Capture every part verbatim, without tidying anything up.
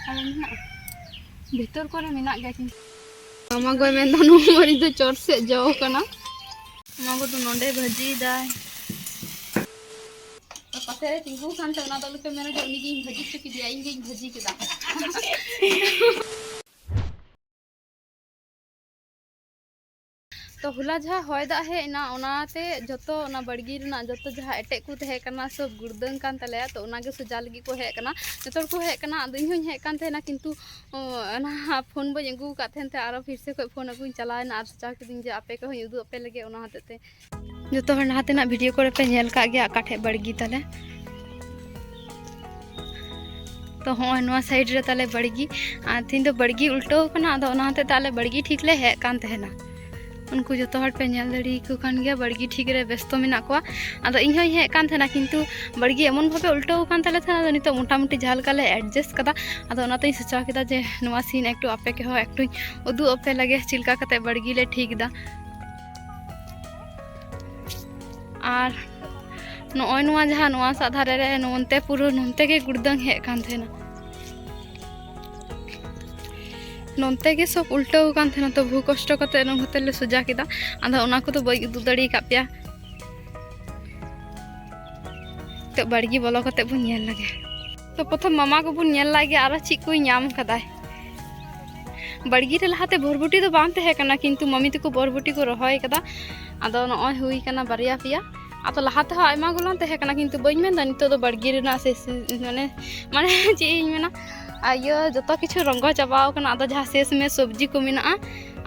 ᱟᱨ ᱢᱮᱱᱟᱜᱼᱟ, ᱵᱷᱤᱛᱚᱨ ᱠᱚᱨᱮ ᱢᱮᱱᱟᱜ ᱜᱮᱭᱟ, ᱠᱤᱱᱛᱩ ᱢᱟᱢᱟ ᱜᱚᱭ ᱢᱮᱱᱫᱟ ᱱᱚᱣᱟ ᱢᱟᱹᱨᱤᱪ ᱫᱚ ᱪᱚᱴ ᱥᱮᱫ ᱡᱚ ᱠᱟᱱᱟ᱾ ᱢᱟᱢᱟ ᱜᱚ ᱫᱚ ᱱᱚᱰᱮ ᱵᱷᱟᱹᱡᱤᱭᱮᱫᱟᱭ᱾ ᱯᱟᱥᱮ ᱨᱮ ᱛᱤᱸᱜᱩ ᱠᱟᱱ ᱛᱮ ᱚᱱᱟ ᱫᱚ ᱟᱞᱚᱯᱮ ᱢᱮᱱᱟ ᱡᱮ ᱩᱱᱤ ᱜᱮᱧ ᱵᱷᱟᱹᱡᱤ ᱦᱚᱪᱚ ᱠᱮᱫᱮᱭᱟ, ᱤᱧ ᱜᱮᱧ ᱵᱷᱟᱹᱡᱤ ᱠᱮᱫᱟ᱾ ᱛᱚ ᱦᱚᱞᱟ ᱡᱟᱦᱟᱸ ᱦᱚᱭ ᱫᱟᱜ ᱦᱮᱡ ᱮᱱᱟ, ᱚᱱᱟᱛᱮ ᱡᱚᱛᱚ ᱚᱱᱟ ᱵᱟᱲᱜᱮ ᱨᱮᱱᱟᱜ ᱡᱚᱛᱚ ᱡᱟᱦᱟᱸ ᱮᱴᱮᱫ ᱠᱚ ᱛᱟᱦᱮᱸ ᱠᱟᱱᱟ, ᱥᱚᱵ ᱜᱩᱲᱫᱟᱹᱝ ᱠᱟᱱ ᱛᱟᱞᱮᱭᱟ᱾ ᱛᱚ ᱚᱱᱟᱜᱮ ᱥᱚᱡᱟ ᱞᱟᱹᱜᱤᱫ ᱠᱚ ᱦᱮᱡ ᱠᱟᱱᱟ, ᱡᱚᱛᱚ ᱦᱚᱲ ᱠᱚ ᱦᱮᱡ ᱠᱟᱱᱟ᱾ ᱟᱫᱚ ᱤᱧ ᱦᱚᱧ ᱦᱮᱡ ᱠᱟᱱ ᱛᱟᱦᱮᱱᱟ, ᱠᱤᱱᱛᱩ ᱚ, ᱚᱱᱟ ᱯᱷᱳᱱ ᱵᱟᱹᱧ ᱟᱹᱜᱩ ᱟᱠᱟᱫ ᱛᱟᱦᱮᱱ ᱛᱮ ᱟᱨᱚ ᱯᱷᱤᱨ ᱥᱮ ᱠᱷᱚᱡ ᱯᱷᱳᱱ ᱟᱹᱜᱩᱧ ᱪᱟᱞᱟᱣ ᱮᱱᱟ ᱟᱨ ᱥᱚᱡᱟ ᱠᱤᱫᱟᱹᱧ ᱡᱮ ᱟᱯᱮ ᱠᱚᱦᱚᱸᱧ ᱩᱫᱩᱜ ᱟᱯᱮ ᱞᱟᱹᱜᱤᱫ, ᱚᱱᱟ ᱦᱚᱛᱮᱡ ᱛᱮ᱾ ᱡᱚᱛᱚ ᱦᱚᱲ ᱞᱟᱦᱟ ᱛᱮᱱᱟᱜ ᱵᱷᱤᱰᱤᱭᱳ ᱠᱚᱨᱮ ᱯᱮ ᱧᱮᱞ ᱠᱟᱜ ᱜᱮᱭᱟ ᱚᱠᱟ ᱴᱷᱮᱡ ᱵᱟᱲᱜᱮ ᱛᱟᱞᱮ᱾ ᱛᱚ ᱦᱚᱸᱜᱼᱚᱭ ᱱᱚᱣᱟ ᱥᱟᱭᱤᱰ ᱨᱮ ᱛᱟᱞᱮ ᱵᱟᱲᱜᱮ, ᱟᱨ ᱛᱤᱦᱤᱧ ᱫᱚ ᱵᱟᱲᱜᱮ ᱩᱞᱴᱟᱹᱣ ᱠᱟᱱᱟ, ᱟᱫᱚ ᱚᱱᱟ ᱦᱚᱛᱮᱡ ᱛᱮ ᱟᱞᱮ ᱵᱟᱲᱜᱮ ᱴᱷᱤᱠ ᱞᱮ ᱦᱮᱡ ᱠᱟᱱ ᱛᱟᱦᱮᱱᱟ᱾ ᱩᱱᱠᱩ ᱡᱚᱛᱚ ᱦᱚᱲ ᱯᱮ ᱧᱮᱞ ᱫᱟᱲᱮᱭᱟᱠᱚ ᱠᱟᱱ ᱜᱮᱭᱟ, ᱵᱟᱲᱜᱮ ᱴᱷᱤᱠ ᱨᱮ ᱵᱮᱥᱛᱚ ᱢᱮᱱᱟᱜ ᱠᱚᱣᱟ᱾ ᱟᱫᱚ ᱤᱧ ᱦᱚᱸᱧ ᱦᱮᱡ ᱠᱟᱱ ᱛᱟᱦᱮᱱᱟ, ᱠᱤᱱᱛᱩ ᱵᱟᱲᱜᱮ ᱮᱢᱚᱱ ᱵᱷᱟᱵᱮ ᱩᱞᱴᱟᱹᱣ ᱠᱟᱱ ᱛᱟᱞᱮ ᱛᱟᱦᱮᱱᱟ, ᱟᱫᱚ ᱱᱤᱛᱚᱜ ᱢᱚᱴᱟᱢᱩᱴᱤ ᱡᱟᱦᱟᱸ ᱞᱮᱠᱟ ᱞᱮ ᱮᱰᱡᱟᱥᱴ ᱠᱟᱫᱟ᱾ ᱟᱫᱚ ᱚᱱᱟᱛᱮᱧ ᱥᱚᱪᱟᱣ ᱠᱮᱫᱟ ᱡᱮ ᱱᱚᱣᱟ ᱥᱤᱱ ᱮᱠᱴᱩ ᱟᱯᱮ ᱠᱚᱦᱚᱸ ᱮᱠᱴᱩᱧ ᱩᱫᱩᱜ ᱟᱯᱮ ᱞᱟᱜᱮ, ᱪᱮᱫ ᱞᱮᱠᱟ ᱠᱟᱛᱮ ᱵᱟᱲᱜᱮ ᱞᱮ ᱴᱷᱤᱠ ᱮᱫᱟ᱾ ᱟᱨ ᱱᱚᱜᱼᱚᱭ ᱱᱚᱣᱟ ᱡᱟᱦᱟᱸ ᱱᱚᱣᱟ ᱥᱟᱜ ᱫᱷᱟᱨᱮ ᱨᱮ ᱱᱚᱱᱛᱮ ᱯᱩᱨᱟᱹ ᱱᱚᱱᱛᱮ ᱜᱮ ᱜᱩᱲᱫᱟᱹᱝ ᱦᱮᱡ ᱠᱟᱱ ᱛᱟᱦᱮᱱᱟ, ᱱᱚᱱᱛᱮ ᱜᱮ ᱥᱚᱵ ᱩᱞᱴᱟᱹᱣ ᱠᱟᱱ ᱛᱟᱦᱮᱱᱟ᱾ ᱛᱚ ᱵᱚᱦᱩ ᱠᱚᱥᱴᱚ ᱠᱟᱛᱮ ᱱᱚᱝᱠᱟ ᱠᱟᱛᱮ ᱞᱮ ᱥᱚᱡᱟ ᱠᱮᱫᱟ᱾ ᱟᱫᱚ ᱚᱱᱟ ᱠᱚᱫᱚ ᱵᱟᱹᱧ ᱩᱫᱩᱜ ᱫᱟᱲᱮ ᱟᱠᱟᱫ ᱯᱮᱭᱟ᱾ ᱱᱤᱛᱚᱜ ᱵᱟᱲᱜᱮ ᱵᱚᱞᱚ ᱠᱟᱛᱮ ᱵᱚᱱ ᱧᱮᱞ ᱞᱮᱜᱮ᱾ ᱛᱚ ᱯᱨᱚᱛᱷᱚᱢ ᱢᱟᱢᱟ ᱜᱮᱵᱚᱱ ᱧᱮᱞ ᱞᱮᱜᱮ ᱟᱨᱚ ᱪᱮᱫ ᱠᱚᱭ ᱧᱟᱢ ᱠᱟᱫᱟᱭ᱾ ᱵᱟᱲᱜᱮ ᱨᱮ ᱞᱟᱦᱟᱛᱮ ᱵᱚᱨᱵᱚᱴᱤ ᱫᱚ ᱵᱟᱝ ᱛᱟᱦᱮᱸ ᱠᱟᱱᱟ, ᱠᱤᱱᱛᱩ ᱢᱟᱢᱤ ᱛᱟᱠᱚ ᱵᱚᱨᱵᱚᱴᱤ ᱠᱚ ᱨᱚᱦᱚᱭ ᱠᱟᱫᱟ᱾ ᱟᱫᱚ ᱱᱚᱜᱼᱚᱭ ᱦᱩᱭ ᱠᱟᱱᱟ ᱵᱟᱨᱭᱟ ᱯᱮᱭᱟ᱾ ᱟᱫᱚ ᱞᱟᱦᱟ ᱛᱮᱦᱚᱸ ᱟᱭᱢᱟ ᱜᱩᱞᱟᱱ ᱛᱟᱦᱮᱸ ᱠᱟᱱᱟ, ᱠᱤᱱᱛᱩ ᱵᱟᱹᱧ ᱢᱮᱱᱫᱟ ᱱᱤᱛᱚᱜ ᱫᱚ ᱵᱟᱲᱜᱮ ᱨᱮᱱᱟᱜ ᱥᱮᱥ, ᱢᱟᱱᱮ, ᱢᱟᱱᱮ ᱪᱮᱫ ᱤᱧ ᱢᱮᱱᱟ, ᱟᱨ ᱤᱭᱟᱹ ᱡᱚᱛᱚ ᱠᱤᱪᱷᱩ ᱨᱚᱸᱜᱚ ᱪᱟᱵᱟᱣ ᱠᱟᱱᱟ᱾ ᱟᱫᱚ ᱡᱟᱦᱟᱸ ᱥᱮᱥ ᱢᱮᱥ ᱥᱚᱵᱽᱡᱤ ᱠᱚ ᱢᱮᱱᱟᱜᱼᱟ,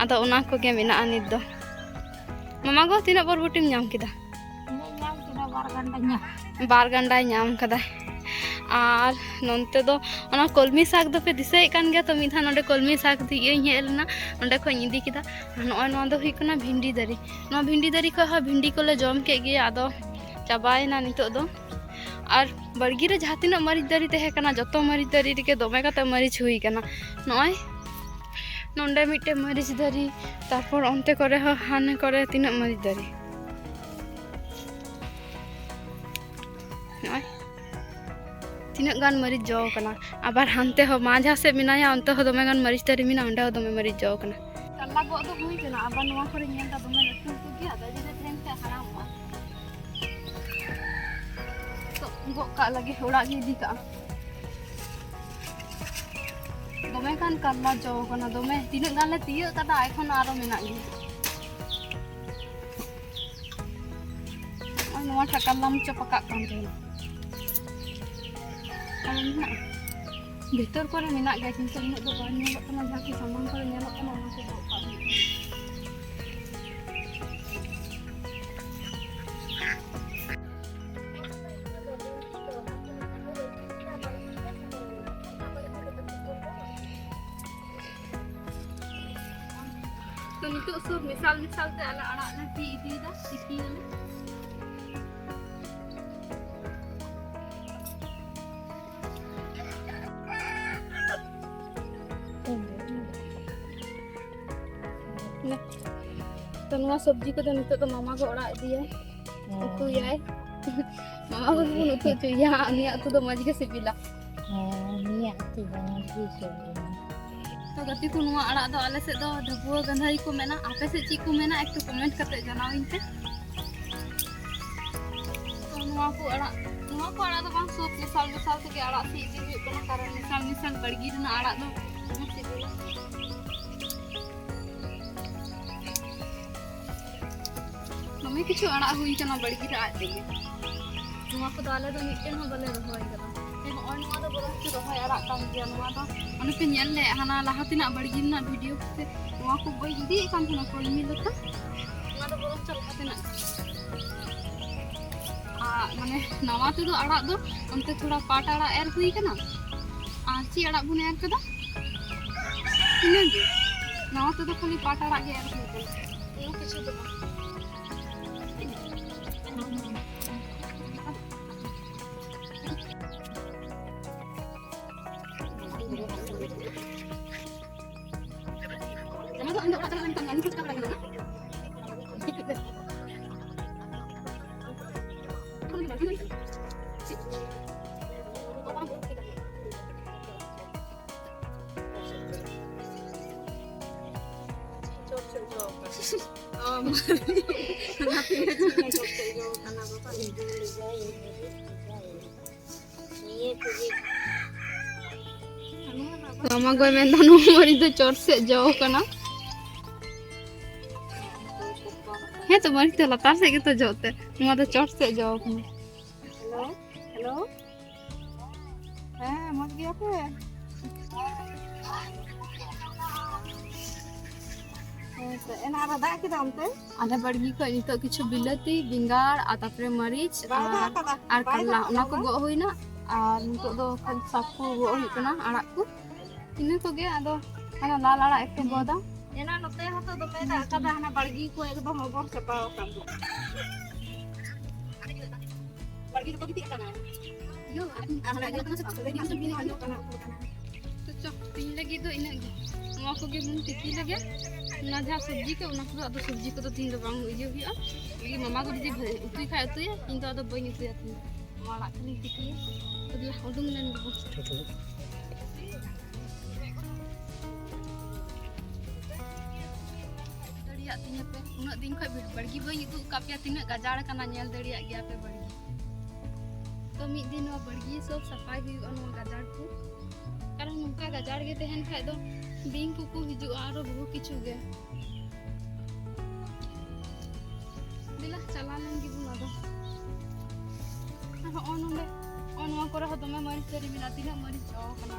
ᱟᱫᱚ ᱚᱱᱟ ᱠᱚᱜᱮ ᱢᱮᱱᱟᱜᱼᱟ ᱱᱤᱛ ᱫᱚ᱾ ᱢᱟᱢᱟ ᱜᱚ, ᱛᱤᱱᱟᱹᱜ ᱵᱚᱨᱵᱚᱴᱤᱢ ᱧᱟᱢ ᱠᱮᱫᱟ? ᱤᱧ ᱧᱟᱢ ᱠᱮᱫᱟ ᱵᱟᱨ ᱜᱟᱱᱰᱟ ᱧᱟᱢ᱾ ᱵᱟᱨ ᱜᱟᱱᱰᱟᱭ ᱧᱟᱢ ᱠᱟᱫᱟᱭ᱾ ᱟᱨ ᱱᱚᱱᱛᱮ ᱫᱚ ᱚᱱᱟ ᱠᱚᱞᱢᱤ ᱥᱟᱠ ᱫᱚᱯᱮ ᱫᱤᱥᱟᱹᱭᱮᱫ ᱠᱟᱱ ᱜᱮᱭᱟ ᱛᱚ, ᱢᱤᱫ ᱫᱷᱟᱣ ᱱᱚᱰᱮ ᱠᱚᱞᱢᱤ ᱥᱟᱠ ᱤᱭᱟᱹᱧ ᱦᱮᱡ ᱞᱮᱱᱟ, ᱚᱸᱰᱮ ᱠᱷᱚᱡ ᱤᱧ ᱤᱫᱤ ᱠᱮᱫᱟ᱾ ᱟᱨ ᱱᱚᱜᱼᱚᱭ ᱱᱚᱣᱟ ᱫᱚ ᱦᱩᱭᱩᱜ ᱠᱟᱱᱟ ᱵᱷᱤᱱᱰᱤ ᱫᱟᱨᱮ᱾ ᱱᱚᱣᱟ ᱵᱷᱤᱱᱰᱤ ᱫᱟᱨᱮ ᱠᱷᱚᱡ ᱦᱚᱸ ᱵᱷᱤᱱᱰᱤ ᱠᱚᱞᱮ ᱡᱚᱢ ᱠᱮᱫ ᱜᱮᱭᱟ, ᱟᱫᱚ ᱪᱟᱵᱟᱭᱮᱱᱟ ᱱᱤᱛᱚᱜ ᱫᱚ᱾ ᱟᱨ ᱵᱟᱲᱜᱮ ᱨᱮ ᱡᱟᱦᱟᱸ ᱛᱤᱱᱟᱹᱜ ᱢᱟᱹᱨᱤᱪ ᱫᱟᱨᱮ ᱛᱟᱦᱮᱸ ᱠᱟᱱᱟ, ᱡᱚᱛᱚ ᱢᱟᱹᱨᱤᱪ ᱫᱟᱨᱮ ᱨᱮᱜᱮ ᱫᱚᱢᱮ ᱠᱟᱛᱮ ᱢᱟᱹᱨᱤᱪ ᱦᱩᱭ ᱠᱟᱱᱟ᱾ ᱱᱚᱜᱼᱚᱭ ᱱᱚᱰᱮ ᱢᱤᱫᱴᱮᱡ ᱢᱟᱹᱨᱤᱪ ᱫᱟᱨᱮ, ᱛᱟᱨᱯᱚᱨ ᱚᱱᱛᱮ ᱠᱚᱨᱮ ᱦᱚᱸ, ᱦᱟᱱᱮ ᱠᱚᱨᱮ ᱛᱤᱱᱟᱹᱜ ᱢᱟᱹᱨᱤᱪ ᱫᱟᱨᱮ᱾ ᱱᱚᱜᱼᱚᱭ ᱛᱤᱱᱟᱹᱜ ᱜᱟᱱ ᱢᱟᱹᱨᱤᱪ ᱡᱚ ᱠᱟᱱᱟ᱾ ᱟᱵᱟᱨ ᱦᱟᱱᱛᱮ ᱦᱚᱸ ᱢᱟ ᱡᱟᱦᱟᱸ ᱥᱮᱫ ᱢᱮᱱᱟᱭᱟ, ᱚᱱᱛᱮ ᱦᱚᱸ ᱫᱚᱢᱮ ᱜᱟᱱ ᱢᱟᱹᱨᱤᱪ ᱫᱟᱨᱮ ᱢᱮᱱᱟᱜᱼᱟ, ᱚᱸᱰᱮ ᱦᱚᱸ ᱫᱚᱢᱮ ᱢᱟᱹᱨᱤᱪ ᱡᱚ ᱠᱟᱱᱟ᱾ ᱠᱟᱞᱞᱟ ᱜᱚᱜ ᱫᱚ ᱦᱩᱭ ᱠᱟᱱᱟ, ᱟᱵᱟᱨ ᱱᱚᱣᱟ ᱠᱚᱨᱮ ᱧᱮᱞ ᱫᱟ ᱫᱚᱢᱮ ᱞᱟᱹᱴᱩ ᱞᱟᱹᱴᱩ ᱜᱮᱭᱟ, ᱟᱫᱚ ᱡᱩᱫᱤ ᱛᱮᱦᱮᱧ ᱠᱷᱟᱡ ᱦᱟᱲᱟᱢᱚᱜᱼᱟ᱾ ᱛᱚ, ᱜᱚᱜ ᱠᱟᱜ ᱞᱟᱹᱜᱤᱫ ᱚᱲᱟᱜ ᱜᱮ ᱤᱫᱤ ᱠᱟᱜᱼᱟ᱾ ᱫᱚᱢᱮ ᱜᱟᱱ ᱠᱟᱞᱞᱟ ᱡᱚ ᱠᱟᱱᱟ, ᱫᱚᱢᱮ᱾ ᱛᱤᱱᱟᱹᱜ ᱜᱟᱱ ᱞᱮ ᱛᱤᱭᱟᱹᱜ ᱠᱟᱫᱟ, ᱮᱠᱷᱚᱱ ᱟᱨᱚ ᱢᱮᱱᱟᱜ ᱜᱮᱭᱟ᱾ ᱱᱚᱜᱼᱚᱭ ᱱᱚᱣᱟ ᱴᱷᱟᱠᱟᱨ ᱞᱟᱢ ᱪᱚᱯ ᱟᱠᱟᱫ ᱠᱟᱱ ᱛᱟᱦᱮᱱᱟ᱾ ᱟᱨ ᱢᱮᱱᱟᱜᱼᱟ? ᱵᱷᱤᱛᱚᱨ ᱠᱚᱨᱮ ᱢᱮᱱᱟᱜ ᱜᱮᱭᱟ, ᱠᱤᱱᱛᱩ ᱩᱱᱟᱹᱜ ᱫᱚ ᱵᱟᱝ ᱧᱮᱞᱚᱜ ᱠᱟᱱᱟ᱾ ᱡᱟᱦᱟᱸ ᱠᱚ ᱥᱟᱢᱟᱝ ᱠᱚᱨᱮ ᱧᱮᱞᱚᱜ ᱠᱟᱱᱟ, ᱚᱱᱟ ᱠᱚ ᱜᱚᱜ ᱠᱟᱜ ᱦᱩᱭᱩᱜ ᱠᱟᱱᱟ᱾ ᱛᱚ, ᱱᱤᱛᱚᱜ ᱥᱚᱵ ᱢᱮᱥᱟᱞ ᱢᱮᱥᱟᱞ ᱛᱮ ᱟᱞᱮ ᱟᱲᱟᱜ ᱞᱮ ᱥᱤ ᱤᱫᱤᱭᱮᱫᱟ, ᱥᱤᱯᱤᱭᱟᱞᱮ᱾ ᱛᱚ, ᱱᱚᱣᱟ ᱥᱚᱵᱽᱡᱤ ᱠᱚᱫᱚ ᱱᱤᱛᱚᱜ ᱫᱚ ᱢᱟᱢᱟ ᱜᱮ ᱚᱲᱟᱜ ᱤᱫᱤᱭᱟᱭ, ᱩᱛᱩᱭᱟᱭ᱾ ᱢᱟᱢᱟ ᱜᱮ ᱵᱚᱱ ᱩᱛᱩ ᱦᱚᱪᱚᱭᱟ, ᱩᱱᱤᱭᱟᱜ ᱩᱛᱩ ᱫᱚ ᱢᱚᱡᱽ ᱜᱮ ᱥᱤᱵᱤᱞᱟ᱾ ᱦᱮᱸ, ᱩᱱᱤᱭᱟᱜ ᱩᱛᱩ ᱫᱚ ᱢᱚᱡᱽ ᱜᱮ ᱥᱤᱵᱤᱞᱟ᱾ ᱛᱚ ᱜᱟᱛᱮ ᱠᱚ, ᱱᱚᱣᱟ ᱟᱲᱟᱜ ᱫᱚ ᱟᱞᱮ ᱥᱮᱫ ᱫᱚ ᱰᱷᱟᱹᱵᱩᱣᱟᱹ ᱜᱟᱹᱫᱷᱟᱹᱨᱤ ᱠᱚ ᱢᱮᱱᱟ, ᱟᱯᱮ ᱥᱮᱫ ᱪᱮᱫ ᱠᱚ ᱢᱮᱱᱟ ᱮᱠᱴᱩ comment ᱠᱟᱛᱮ ᱡᱟᱱᱟᱣᱤᱧ ᱯᱮ᱾ ᱛᱚ ᱱᱚᱣᱟ ᱠᱚ ᱟᱲᱟᱜ, ᱱᱚᱣᱟ ᱠᱚ ᱟᱲᱟᱜ ᱫᱚ ᱵᱟᱝ, ᱥᱚᱵ ᱢᱮᱥᱟᱞ ᱢᱮᱥᱟᱞ ᱛᱮᱜᱮ ᱟᱲᱟᱜ ᱥᱤᱫ ᱤᱫᱤ ᱦᱩᱭᱩᱜ ᱠᱟᱱᱟ, ᱠᱟᱨᱚᱱ ᱢᱮᱥᱟᱞ ᱢᱮᱥᱟᱞ ᱵᱟᱲᱜᱮ ᱨᱮᱱᱟᱜ ᱟᱲᱟᱜ ᱫᱚ ᱫᱚᱢᱮ ᱥᱤᱵᱤᱞᱟ᱾ ᱫᱚᱢᱮ ᱠᱤᱪᱷᱩ ᱟᱲᱟᱜ ᱦᱩᱭ ᱠᱟᱱᱟ ᱵᱟᱲᱜᱮ ᱨᱮ ᱟᱡ ᱛᱮᱜᱮ᱾ ᱱᱚᱣᱟ ᱠᱚᱫᱚ ᱟᱞᱮ ᱫᱚ ᱢᱤᱫᱴᱮᱱ ᱦᱚᱸ ᱵᱟᱞᱮ ᱨᱚᱦᱚᱭ ᱠᱟᱫᱟ᱾ ᱦᱮᱸ, ᱱᱚᱜᱼᱚᱭ ᱱᱚᱣᱟ ᱫᱚ ᱵᱚᱨᱚᱝ ᱪᱚ ᱨᱚᱦᱚᱭ ᱟᱲᱟᱜ ᱠᱟᱱ ᱜᱮᱭᱟ᱾ ᱱᱚᱣᱟ ᱫᱚ ᱚᱱᱮ ᱯᱮ ᱧᱮᱞ ᱞᱮᱫ ᱦᱟᱱᱟ ᱞᱟᱦᱟ ᱛᱮᱱᱟᱜ ᱵᱟᱲᱜᱮ ᱨᱮᱱᱟᱜ video ᱥᱮ, ᱱᱚᱣᱟ ᱠᱚ ᱵᱟᱹᱧ ᱤᱫᱤᱭᱮᱫ ᱠᱟᱱ ᱛᱟᱦᱮᱱᱟ ᱠᱚᱞᱢᱤ ᱞᱚᱛᱟ, ᱚᱱᱟ ᱫᱚ ᱵᱚᱨᱚᱝ ᱪᱚ ᱞᱟᱦᱟ ᱛᱮᱱᱟᱜ ᱠᱟᱱᱟ᱾ ᱟᱨ ᱢᱟᱱᱮ ᱱᱟᱣᱟ ᱛᱮᱫᱚ ᱟᱲᱟᱜ ᱫᱚ ᱚᱱᱛᱮ ᱛᱷᱚᱲᱟ ᱯᱟᱴ ᱟᱲᱟᱜ ᱮᱨ ᱦᱩᱭ ᱠᱟᱱᱟ᱾ ᱟᱨ ᱪᱮᱫ ᱟᱲᱟᱜ ᱵᱚᱱ ᱮᱨ ᱠᱟᱫᱟ? ᱤᱱᱟᱹᱜᱮ᱾ ᱱᱟᱣᱟ ᱛᱮᱫᱚ ᱠᱷᱟᱹᱞᱤ ᱯᱟᱴ ᱟᱲᱟᱜ ᱜᱮ ᱮᱨ ᱦᱩᱭ ᱠᱟᱱᱟ, ᱩᱱᱟᱹᱜ ᱠᱤᱪᱷᱩ ᱫᱚ ᱵᱟᱝ᱾ ᱚ, ᱢᱟᱹᱨᱤᱪ᱾ ᱚᱱᱟ ᱛᱮᱜᱮ ᱪᱤᱠᱟᱹ ᱠᱟᱛᱮ ᱡᱚ ᱠᱟᱱᱟ ᱵᱟᱵᱟ᱾ ᱱᱤᱭᱟᱹ ᱠᱚᱜᱮ᱾ ᱢᱟᱢᱟ ᱜᱚᱭ ᱢᱮᱱᱫᱟ ᱱᱚᱣᱟ ᱢᱟᱹᱨᱤᱪ ᱫᱚ ᱪᱚᱴ ᱥᱮᱫ ᱡᱚ ᱠᱟᱱᱟ᱾ ᱦᱮᱸ ᱛᱚ, ᱢᱟᱹᱨᱤᱪ ᱫᱚ ᱞᱟᱛᱟᱨ ᱥᱮᱫ ᱜᱮᱛᱚ ᱡᱚᱜ ᱛᱮ, ᱱᱚᱣᱟ ᱫᱚ ᱪᱚᱴ ᱥᱮᱫ ᱡᱚ ᱠᱟᱱᱟ᱾ Hello, hello. ᱦᱮᱸ, ᱢᱚᱡᱽ ᱜᱮᱭᱟ ᱯᱮ? ᱦᱮᱸ ᱛᱚ, ᱮᱱᱟᱱ ᱨᱮ ᱫᱟᱜ ᱠᱮᱫᱟ ᱚᱱᱛᱮ? ᱟᱞᱮ ᱵᱟᱲᱜᱮ ᱠᱷᱚᱡ ᱱᱤᱛᱚᱜ ᱠᱤᱪᱷᱩ ᱵᱤᱞᱟᱹᱛᱤ, ᱵᱮᱸᱜᱟᱲ ᱟᱨ ᱛᱟᱯᱚᱨᱮ ᱢᱟᱹᱨᱤᱪ ᱵᱟᱭ ᱫᱟᱜ ᱟᱨ, ᱠᱟᱫᱟ? ᱟᱨ ᱵᱟᱭ ᱠᱟᱨᱞᱟ, ᱫᱟᱜ ᱚᱱᱟ ᱠᱟᱫᱟ ᱠᱚ ᱚᱱᱟ? ᱜᱚᱜ ᱦᱩᱭᱱᱟ᱾ ᱟᱨ ᱱᱤᱛᱚᱜ ᱫᱚ ᱠᱷᱟᱹᱞᱤ ᱥᱟᱠ ᱠᱚ ᱜᱚᱜ ᱦᱩᱭᱩᱜ ᱠᱟᱱᱟ, ᱟᱲᱟᱜ ᱠᱚ᱾ ᱤᱱᱟᱹ ᱠᱚᱜᱮ, ᱟᱫᱚ ᱦᱟᱱᱟ ᱞᱟᱞ ᱟᱲᱟᱜ ᱮᱠᱴᱩ ᱜᱚᱫᱟ᱾ ᱮᱱᱟᱱ ᱱᱚᱛᱮ ᱦᱚᱸᱛᱚ ᱫᱚᱢᱮ ᱫᱟᱜ ᱠᱟᱫᱟ, ᱦᱟᱱᱟ ᱵᱟᱲᱜᱮ ᱠᱚ ᱮᱠᱫᱚᱢ ᱚᱵᱚᱨ ᱪᱟᱵᱟᱣ ᱟᱠᱟᱱ ᱫᱚ᱾ ᱵᱟᱲᱜᱮ ᱨᱮᱠᱚ ᱜᱤᱛᱤᱡ ᱟᱠᱟᱱᱟ᱾ ᱤᱭᱟᱹ, ᱟᱨ ᱦᱟᱱᱟ ᱤᱭᱟᱹ ᱠᱟᱱᱟ ᱥᱮ ᱵᱟᱝ? ᱥᱟᱹᱨᱤ ᱜᱮ ᱥᱟᱹᱨᱤ ᱜᱮ ᱟᱸᱡᱚᱢᱚᱜ ᱠᱟᱱᱟ᱾ ᱛᱚ ᱪᱚ, ᱛᱤᱦᱤᱧ ᱞᱟᱹᱜᱤᱫ ᱫᱚ ᱤᱱᱟᱹᱜ ᱜᱮ᱾ ᱱᱚᱣᱟ ᱠᱚᱜᱮ ᱵᱚᱱ ᱛᱤᱠᱤ ᱞᱮᱜᱮ᱾ ᱚᱱᱟ ᱡᱟᱦᱟᱸ ᱥᱚᱵᱽᱡᱤ ᱠᱚ, ᱚᱱᱟ ᱠᱚᱫᱚ ᱟᱫᱚ ᱥᱚᱵᱽᱡᱤ ᱠᱚᱫᱚ ᱛᱤᱦᱤᱧ ᱫᱚ ᱵᱟᱝ ᱤᱭᱟᱹ ᱦᱩᱭᱩᱜᱼᱟ᱾ ᱤᱭᱟᱹ ᱢᱟᱢᱟ ᱠᱚ ᱡᱩᱫᱤ ᱩᱛᱩᱭ ᱠᱷᱟᱡ ᱩᱛᱩᱭᱟ, ᱤᱧ ᱫᱚ ᱟᱫᱚ ᱵᱟᱹᱧ ᱩᱛᱩᱭᱟ ᱛᱤᱦᱤᱧ ᱫᱚ᱾ ᱱᱚᱣᱟ ᱟᱲᱟᱜ ᱠᱷᱟᱹᱞᱤᱧ ᱛᱤᱠᱤᱭᱟ᱾ ᱛᱚ ᱫᱮᱞᱟ, ᱩᱰᱩᱝ ᱞᱮᱱ ᱜᱮᱵᱚᱱ᱾ ᱫᱟᱲᱮᱭᱟᱜ ᱛᱤᱧᱟᱹ ᱯᱮ, ᱩᱱᱟᱹᱜ ᱫᱤᱱ ᱠᱷᱚᱡ ᱵᱟᱲᱜᱮ ᱵᱟᱹᱧ ᱩᱫᱩᱜ ᱟᱠᱟᱫ ᱯᱮᱭᱟ, ᱛᱤᱱᱟᱹᱜ ᱜᱟᱡᱟᱲ ᱠᱟᱱᱟ, ᱧᱮᱞ ᱫᱟᱲᱮᱭᱟᱜ ᱜᱮᱭᱟ ᱯᱮ ᱵᱟᱲᱜᱮ᱾ ᱛᱚ ᱢᱤᱫ ᱫᱤᱱ ᱱᱚᱣᱟ ᱵᱟᱲᱜᱮ ᱥᱚᱵ ᱥᱟᱯᱷᱟᱭ ᱦᱩᱭᱩᱜᱼᱟ, ᱱᱚᱣᱟ ᱜᱟᱡᱟᱲ ᱠᱚ, ᱠᱟᱨᱚᱱ ᱱᱚᱝᱠᱟ ᱜᱟᱡᱟᱲ ᱜᱮ ᱛᱟᱦᱮᱱ ᱠᱷᱟᱡ ᱫᱚ ᱵᱤᱧ ᱠᱚᱠᱚ ᱦᱤᱡᱩᱜᱼᱟ, ᱟᱨᱚ ᱵᱚᱦᱩ ᱠᱤᱪᱷᱩ ᱜᱮ᱾ ᱫᱮᱞᱟ, ᱪᱟᱞᱟᱣ ᱞᱮᱱ ᱜᱮᱵᱚᱱ ᱟᱫᱚ᱾ ᱟᱨ ᱦᱚᱸᱜᱼᱚ ᱱᱚᱰᱮ, ᱦᱚᱸᱜᱼᱚ ᱱᱚᱣᱟ ᱠᱚᱨᱮ ᱦᱚᱸ ᱫᱚᱢᱮ ᱢᱟᱹᱨᱤᱪ ᱫᱟᱨᱮ ᱢᱮᱱᱟᱜᱼᱟ᱾ ᱛᱤᱱᱟᱹᱜ ᱢᱟᱹᱨᱤᱪ ᱡᱚ ᱠᱟᱱᱟ᱾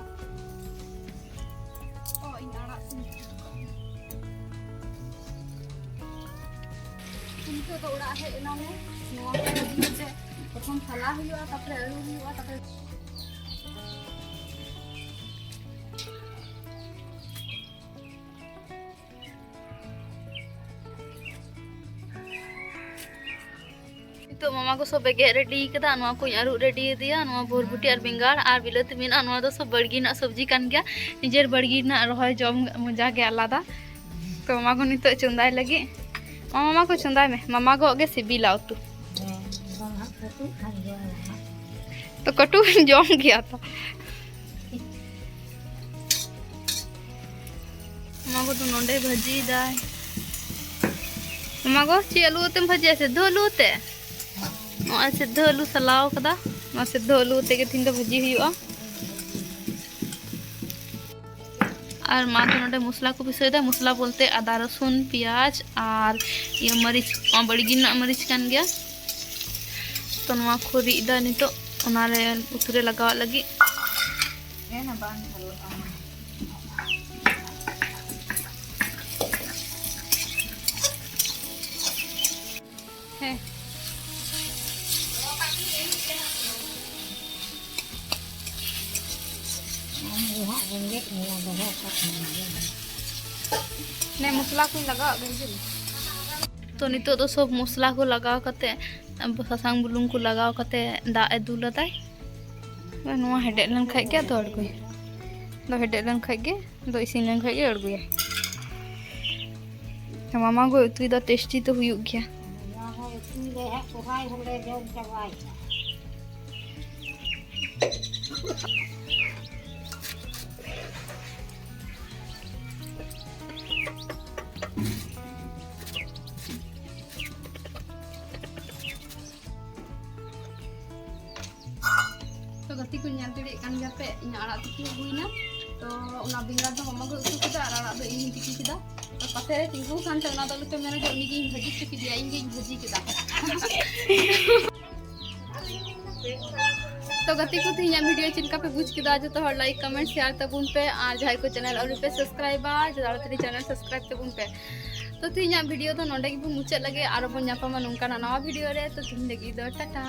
ᱚ, ᱤᱧ ᱟᱲᱟᱜ ᱠᱚᱧ ᱤᱫᱤ ᱦᱚᱴᱚ ᱠᱟᱜ ᱠᱟᱱᱟ᱾ ᱱᱤᱛᱚᱜ ᱫᱚ ᱚᱲᱟᱜ ᱦᱮᱡ ᱮᱱᱟᱞᱮ᱾ ᱱᱚᱣᱟ ᱠᱚ ᱤᱫᱤ ᱠᱟᱛᱮ ᱯᱨᱚᱛᱷᱚᱢ ᱥᱟᱞᱟ ᱦᱩᱭᱩᱜᱼᱟ, ᱛᱟᱨᱯᱚᱨᱮ ᱟᱹᱨᱩᱵ ᱦᱩᱭᱩᱜᱼᱟ, ᱛᱟᱨᱯᱚᱨᱮ ᱱᱤᱛᱚᱜ ᱢᱟᱢᱟ ᱠᱚ ᱥᱚᱵ ᱮ ᱜᱮᱫ ᱨᱮᱰᱤ ᱠᱟᱫᱟ᱾ ᱱᱚᱣᱟ ᱠᱚᱧ ᱟᱹᱨᱩᱵ ᱨᱮᱰᱤ ᱟᱫᱮᱭᱟ᱾ ᱱᱚᱣᱟ ᱵᱚᱨᱵᱚᱴᱤ ᱟᱨ ᱵᱮᱸᱜᱟᱲ ᱟᱨ ᱵᱤᱞᱟᱹᱛᱤ ᱢᱮᱱᱟᱜᱼᱟ᱾ ᱱᱚᱣᱟ ᱫᱚ ᱥᱚᱵ ᱵᱟᱲᱜᱮ ᱨᱮᱱᱟᱜ ᱥᱚᱵᱽᱡᱤ ᱠᱟᱱ ᱜᱮᱭᱟ᱾ ᱱᱤᱡᱮᱨ ᱵᱟᱲᱜᱮ ᱨᱮᱱᱟᱜ ᱨᱚᱦᱚᱭ ᱡᱚᱢ ᱢᱚᱡᱟ ᱜᱮ ᱟᱞᱟᱫᱟ᱾ ᱛᱚ ᱢᱟᱢᱟ ᱠᱚ ᱱᱤᱛᱚᱜ ᱪᱚᱸᱫᱟᱭ ᱞᱟᱹᱜᱤᱫ᱾ ᱢᱟᱢᱟ, ᱢᱟᱢᱟ ᱠᱚ ᱪᱚᱸᱫᱟᱭ ᱢᱮ, ᱢᱟᱢᱟ ᱜᱚ ᱜᱮ ᱥᱤᱵᱤᱞᱟ ᱩᱛᱩ᱾ ᱦᱮᱸ, ᱵᱟᱝ ᱦᱟᱸᱜ ᱠᱟᱹᱴᱩᱵ ᱠᱷᱟᱱ ᱡᱚᱢ ᱟᱞᱮ ᱦᱟᱸᱜ᱾ ᱛᱚ ᱠᱟᱹᱴᱩᱵ ᱡᱚᱢ ᱜᱮᱭᱟ ᱛᱚ᱾ ᱚᱱᱟ ᱠᱚᱫᱚ ᱱᱚᱰᱮ ᱵᱷᱟᱹᱡᱤᱭᱮᱫᱟᱭ᱾ ᱢᱟᱢᱟ ᱜᱚ, ᱪᱮᱫ ᱟᱹᱞᱩ ᱟᱛᱮᱢ ᱵᱷᱟᱡᱤᱭᱟ? ᱥᱮᱫᱷᱚ ᱟᱹᱞᱩ ᱟᱛᱮ? ᱱᱚᱜᱼᱚᱭ ᱥᱮᱫᱷᱚ ᱟᱹᱞᱩ ᱥᱟᱞᱟᱣ ᱠᱟᱫᱟ᱾ ᱱᱚᱣᱟ ᱥᱮᱫᱷᱚ ᱟᱹᱞᱩ ᱟᱛᱮ ᱜᱮ ᱛᱤᱦᱤᱧ ᱫᱚ ᱵᱷᱟᱹᱡᱤ ᱦᱩᱭᱩᱜᱼᱟ᱾ ᱟᱨ ᱢᱟ ᱫᱚ ᱱᱚᱰᱮ ᱢᱚᱥᱞᱟ ᱠᱚ ᱯᱤᱥᱟᱹᱭᱮᱫᱟ᱾ ᱢᱚᱥᱞᱟ ᱵᱚᱞᱛᱮ ᱟᱫᱟ, ᱨᱚᱥᱩᱱ, ᱯᱮᱸᱭᱟᱡᱽ ᱟᱨ ᱤᱭᱟᱹ ᱢᱟᱹᱨᱤᱪ, ᱱᱚᱣᱟ ᱵᱟᱲᱜᱮ ᱨᱮᱱᱟᱜ ᱢᱟᱹᱨᱤᱪ ᱠᱟᱱ ᱜᱮᱭᱟ᱾ ᱛᱚ ᱱᱚᱣᱟ ᱠᱚ ᱨᱤᱫ ᱮᱫᱟ ᱱᱤᱛᱚᱜ, ᱚᱱᱟᱨᱮ ᱩᱛᱩ ᱨᱮ ᱞᱟᱜᱟᱣᱟᱜ ᱞᱟᱹᱜᱤᱫ᱾ ᱦᱮᱸ᱾ ᱱᱮ ᱢᱚᱥᱞᱟ ᱠᱚᱧ ᱞᱟᱜᱟᱣᱟᱜ ᱜᱮ᱾ ᱛᱚ ᱱᱤᱛᱚᱜ ᱫᱚ ᱥᱚᱵ ᱢᱚᱥᱞᱟ ᱠᱚ ᱞᱟᱜᱟᱣ ᱠᱟᱛᱮ, ᱥᱟᱥᱟᱝ ᱵᱩᱞᱩᱝ ᱠᱚ ᱞᱟᱜᱟᱣ ᱠᱟᱛᱮ ᱫᱟᱜ ᱮ ᱫᱩᱞ ᱟᱫᱟᱭ᱾ ᱱᱚᱣᱟ ᱦᱮᱰᱮᱡ ᱞᱮᱱ ᱠᱷᱟᱡ ᱜᱮ ᱟᱫᱚ ᱟᱬᱜᱚᱭᱟ᱾ ᱟᱫᱚ ᱦᱮᱰᱮᱡ ᱞᱮᱱ ᱠᱷᱟᱡ ᱜᱮ, ᱟᱫᱚ ᱤᱥᱤᱱ ᱞᱮᱱ ᱠᱷᱟᱡ ᱜᱮ ᱟᱬᱜᱚᱭᱟ᱾ ᱢᱟᱢᱟ ᱜᱚᱭ ᱩᱛᱩᱭ ᱫᱟ, ᱴᱮᱥᱴᱤ ᱫᱚ ᱦᱩᱭᱩᱜ ᱜᱮᱭᱟ᱾ ᱱᱚᱣᱟ ᱦᱚᱸ ᱩᱛᱩᱭ ᱨᱮ ᱦᱟᱸᱜ ᱥᱚᱦᱨᱟᱭ ᱦᱚᱸᱞᱮ ᱡᱚᱢ ᱪᱟᱵᱟᱭᱮᱫᱟ᱾ ᱛᱚ ᱜᱟᱛᱮ ᱠᱚ, ᱧᱮᱞ ᱫᱟᱲᱮᱭᱟᱜ ᱠᱟᱱ ᱜᱮᱭᱟ ᱯᱮ, ᱤᱧᱟᱹᱜ ᱟᱲᱟᱜ ᱛᱤᱠᱤ ᱦᱩᱭᱱᱟ᱾ ᱛᱚ ᱚᱱᱟ ᱵᱮᱸᱜᱟᱲ ᱫᱚ ᱢᱟᱢᱟ ᱜᱮ ᱩᱛᱩ ᱠᱮᱫᱟ ᱟᱨ ᱟᱲᱟᱜ ᱫᱚ ᱤᱧᱤᱧ ᱛᱤᱠᱤ ᱠᱮᱫᱟ᱾ ᱛᱚ ᱯᱟᱥᱮ ᱨᱮ ᱛᱤᱸᱜᱩ ᱠᱟᱱ ᱛᱟᱦᱮᱸ, ᱚᱱᱟ ᱫᱚ ᱟᱞᱚᱯᱮ ᱢᱮᱱᱟ ᱡᱮ ᱩᱱᱤ ᱜᱮᱧ ᱵᱷᱟᱹᱡᱤ ᱦᱚᱪᱚ ᱠᱮᱫᱮᱭᱟ, ᱤᱧ ᱜᱮᱧ ᱵᱷᱟᱹᱡᱤ ᱠᱮᱫᱟ᱾ ᱛᱚ ᱜᱟᱛᱮ ᱠᱚ, ᱛᱮᱦᱮᱧᱟᱜ ᱵᱷᱤᱰᱤᱭᱳ ᱪᱮᱫ ᱞᱮᱠᱟ ᱯᱮ ᱵᱩᱡᱽ ᱠᱮᱫᱟ? ᱡᱚᱛᱚ ᱦᱚᱲ ᱞᱟᱭᱤᱠ, ᱠᱚᱢᱮᱱᱴ, ᱥᱮᱭᱟᱨ ᱛᱟᱵᱚᱱ ᱯᱮ, ᱟᱨ ᱡᱟᱦᱟᱸᱭ ᱠᱚ ᱪᱮᱱᱮᱞ ᱟᱹᱣᱨᱤ ᱯᱮ ᱥᱟᱵᱥᱠᱨᱟᱭᱵᱟ, ᱛᱟᱲᱟᱛᱟᱲᱤ ᱪᱮᱱᱮᱞ ᱥᱟᱵᱥᱠᱨᱟᱭᱤᱵ ᱛᱟᱵᱚᱱ ᱯᱮ᱾ ᱛᱚ ᱛᱮᱦᱮᱧᱟᱜ ᱵᱷᱤᱰᱤᱭᱳ ᱫᱚ ᱱᱚᱸᱰᱮ ᱜᱮᱵᱚᱱ ᱢᱩᱪᱟᱹᱫ ᱞᱮᱜᱮ, ᱟᱨᱚ ᱵᱚᱱ ᱧᱟᱯᱟᱢᱟ ᱱᱚᱝᱠᱟᱱᱟᱜ ᱱᱟᱣᱟ ᱵᱷᱤᱰᱤᱭᱳ ᱨᱮ᱾ ᱛᱚ ᱛᱮᱦᱮᱧ ᱞᱟᱹᱜᱤᱫ ᱫᱚ ᱴᱟᱴᱟ᱾